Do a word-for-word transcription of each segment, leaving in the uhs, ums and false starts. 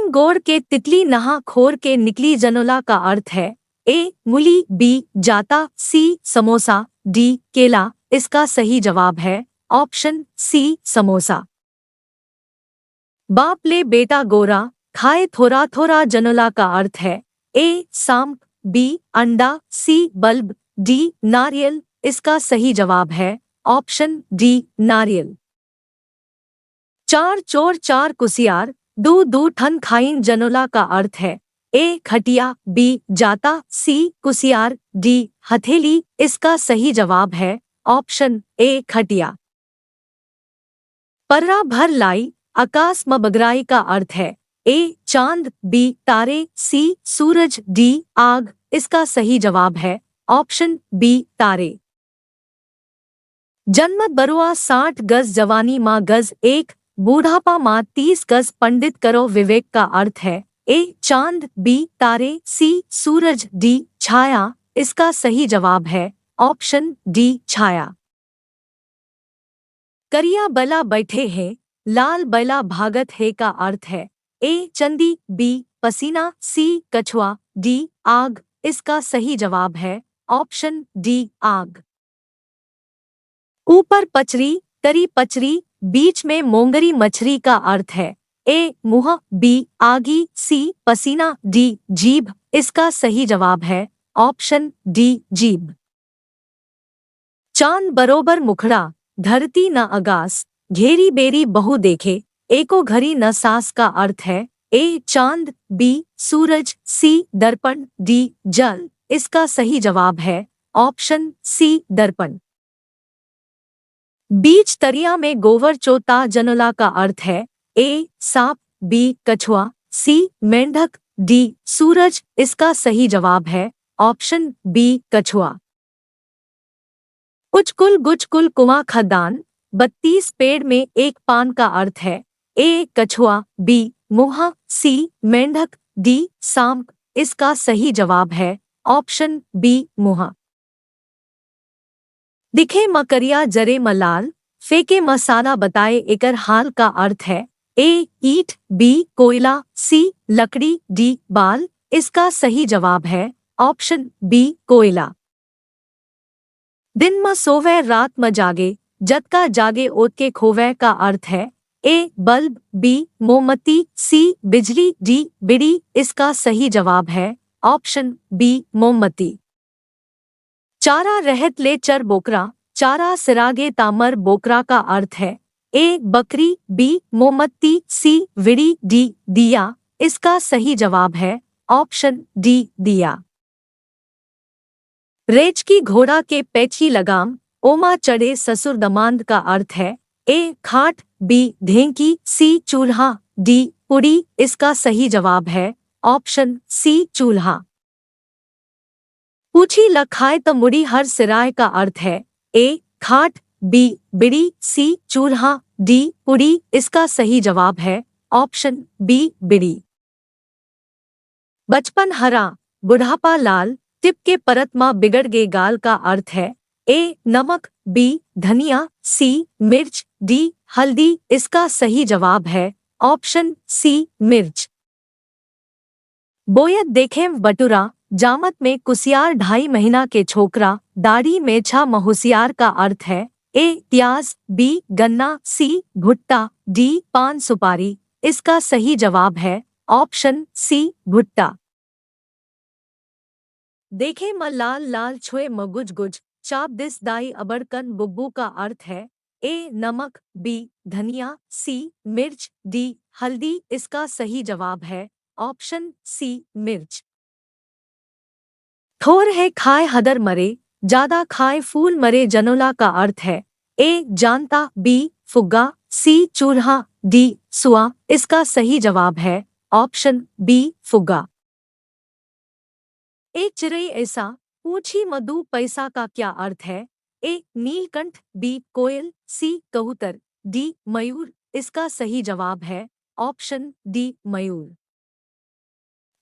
गोड़ के तितली नहा खोर के निकली जनोला का अर्थ है, ए मूली, बी जाता, सी समोसा, डी केला। इसका सही जवाब है ऑप्शन सी समोसा। बाप ले बेटा गोरा, खाए थोरा थोरा जनोला का अर्थ है, ए सांप, बी अंडा, सी बल्ब, डी नारियल। इसका सही जवाब है ऑप्शन डी नारियल। चार चोर चार कुसियार, दू दू ठन खाइन जनोला का अर्थ है, ए खटिया, बी जाता, सी कुसियार, डी हथेली। इसका सही जवाब है ऑप्शन ए खटिया। पर्रा भर लाई, आकाश म बगराई का अर्थ है, ए चांद, बी तारे, सी सूरज, डी आग। इसका सही जवाब है ऑप्शन बी तारे। जन्म बरुआ साठ गज, जवानी मा गज एक, बूढ़ापा मा तीस गज, पंडित करो विवेक का अर्थ है, ए चांद, बी तारे, सी सूरज, डी छाया। इसका सही जवाब है ऑप्शन डी छाया। करिया बला बैठे हैं, लाल बैला भागत है का अर्थ है, ए चंदी, बी पसीना, सी कछुआ, डी आग। इसका सही जवाब है ऑप्शन डी आग। ऊपर पचरी, तरी पचरी, बीच में मोंगरी मछरी का अर्थ है, ए मुंह, बी आगी, सी पसीना, डी जीभ। इसका सही जवाब है ऑप्शन डी जीभ। चांद बरोबर मुखड़ा, धरती न अगास, घेरी बेरी बहु देखे, एको घरी न सास का अर्थ है, ए चांद, बी सूरज, सी दर्पण, डी जल। इसका सही जवाब है ऑप्शन सी दर्पण। बीच तरिया में गोवर चोता जनोला का अर्थ है, ए सांप, बी कछुआ, सी मेंढक, डी सूरज। इसका सही जवाब है ऑप्शन बी कछुआ। उचकुल गुचकुल कुआं खदान, बत्तीस पेड़ में एक पान का अर्थ है, ए कछुआ, बी मुंह, सी मेंढक, डी सांप। इसका सही जवाब है ऑप्शन बी मुंह। दिखे म करिया जरे म लाल, फेंके म सारा बताए एकर हाल का अर्थ है, ए ईंट, बी कोयला, सी लकड़ी, डी बाल। इसका सही जवाब है ऑप्शन बी कोयला। दिन म सोवै रात म जागे, जतका जागे ओतके खोवै का अर्थ है, ए बल्ब, बी मोमबत्ती, सी बिजली, डी बीड़ी। इसका सही जवाब है ऑप्शन बी मोमबत्ती। चारा रहत ले चर बोकरा, चारा सिरागे तामर बोकरा का अर्थ है, ए बकरी, बी मोमबत्ती, सी विड़ी, डी दिया। इसका सही जवाब है ऑप्शन डी दिया। रेचकी घोड़ा के पैची लगाम, ओमा चढ़े ससुर दमांद का अर्थ है, ए खाट, बी ढेंकी, सी चूल्हा, डी पुड़ी। इसका सही जवाब है ऑप्शन सी चूल्हा। पूछी ल खाए त मुड़ी हर सिराय का अर्थ है, ए खाट, बी बीड़ी, सी चूल्हा, डी पुड़ी। इसका सही जवाब है ऑप्शन बी बीड़ी। बचपन हरा, बुढ़ापा लाल, टिप के परत मा बिगड़ गे गाल का अर्थ है, ए नमक, बी धनिया, सी मिर्च, डी हल्दी। इसका सही जवाब है ऑप्शन सी मिर्च। बोयत देखेंव बटुरा, जामत में कुसियार ढाई महीना के छोकरा, दाढ़ी मेछा म हुसियार का अर्थ है, ए प्याज, बी गन्ना, सी भुट्टा, डी पान सुपारी। इसका सही जवाब है ऑप्शन सी भुट्टा। देखे म लाल लाल, छुए म गुज गुज, चाप दिस दाई अबड़कन बुब्बू का अर्थ है, ए नमक, बी धनिया, सी मिर्च, डी हल्दी। इसका सही जवाब है ऑप्शन सी मिर्च। ठोर है खाए हदर मरे, ज्यादा खाए फूल मरे जनोला का अर्थ है, ए जानता, बी फुग्गा, सी चूल्हा, डी सुआ। इसका सही जवाब है ऑप्शन बी फुग्गा। एक चिरई ऐसा, पूछी म दू पैसा का क्या अर्थ है? ए नीलकंठ, बी कोयल, सी कबूतर, डी मयूर। इसका सही जवाब है ऑप्शन डी मयूर।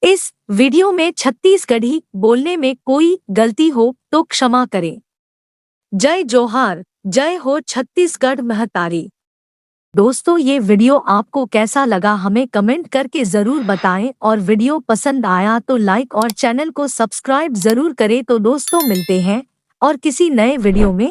इस वीडियो में छत्तीसगढ़ी बोलने में कोई गलती हो तो क्षमा करें। जय जोहार, जय हो छत्तीसगढ़ महतारी। दोस्तों, ये वीडियो आपको कैसा लगा, हमें कमेंट करके जरूर बताएं, और वीडियो पसंद आया तो लाइक और चैनल को सब्सक्राइब जरूर करें। तो दोस्तों, मिलते हैं और किसी नए वीडियो में।